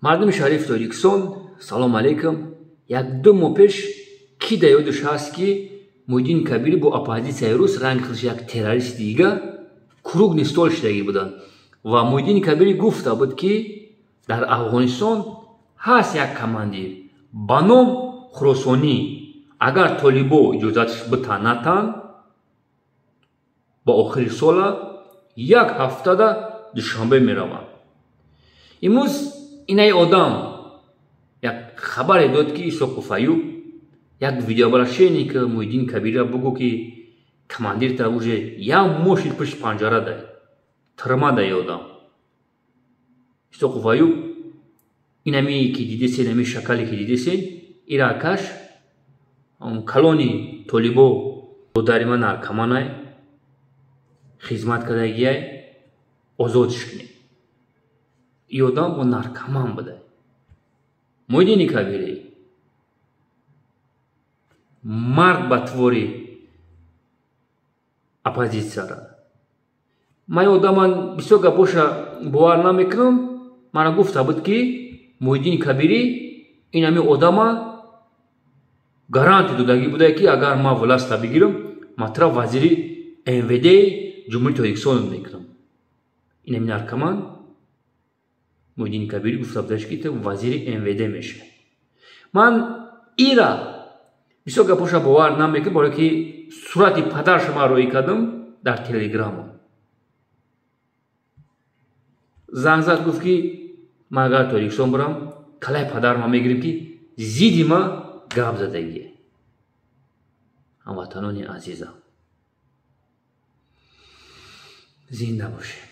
Мардуми шарифи Тоҷикистон, салом алейкум. Як-ду моҳ пеш кӣ да ёдаш ҳаст, ки Муҳиддин Кабирӣ бо оппозитсияи рус ранги худаш як террористи дига круглый стол шидагӣ буданд ва Муҳиддин Кабирӣ гуфта буд, ки дар Афғонистон ҳаст як командир ба ном Хуросонӣ, агар толибо иҷозатш бита натан, ба охири сола як ҳафтада Душанбе мераванд. Имрӯз инаи одам як хабаре дод, ки Исоқов Аюб як видеообращение, ки Муҳиддин Кабирира бугӯ, ки командирта уже як моҳ шид пушти панҷара дай тирма дай одам. Исоқов Аюб инами ки дидесен, ами шакале ки дидесен, ира акаш калони толибо додари ман наркоманай, хизмат кардагиай, озодш кунед. И одам бо наркоман будай. Муҳиддини Кабирӣ, мард ба твори оппозитсияра. Ман одаман бисёр гапоша бовар намекунам. Мана гуфта буд, ки Муҳиддини Кабирӣ ин ҳами одама гарантия додагӣ будае, ки агар ман власта бигирам, ман вазири МВД Ҷумҳурии Тоҷикистон мекунам. Ин ҳами наркоман Муҳиддини Кабирӣ гуфта будаш, ки ту вазири МВД мешавӣ. Ман ира бисёр гапоша бовар намекунам, барое ки сурати падарша ман роӣ кардам дар телеграмма. Занг зад, гуфт, ки ман агар Тоҷикистон бурам, калаи падарма мегирем, ки зидди ма гап задагие. Ҳамватанони азизам, зинда бошед.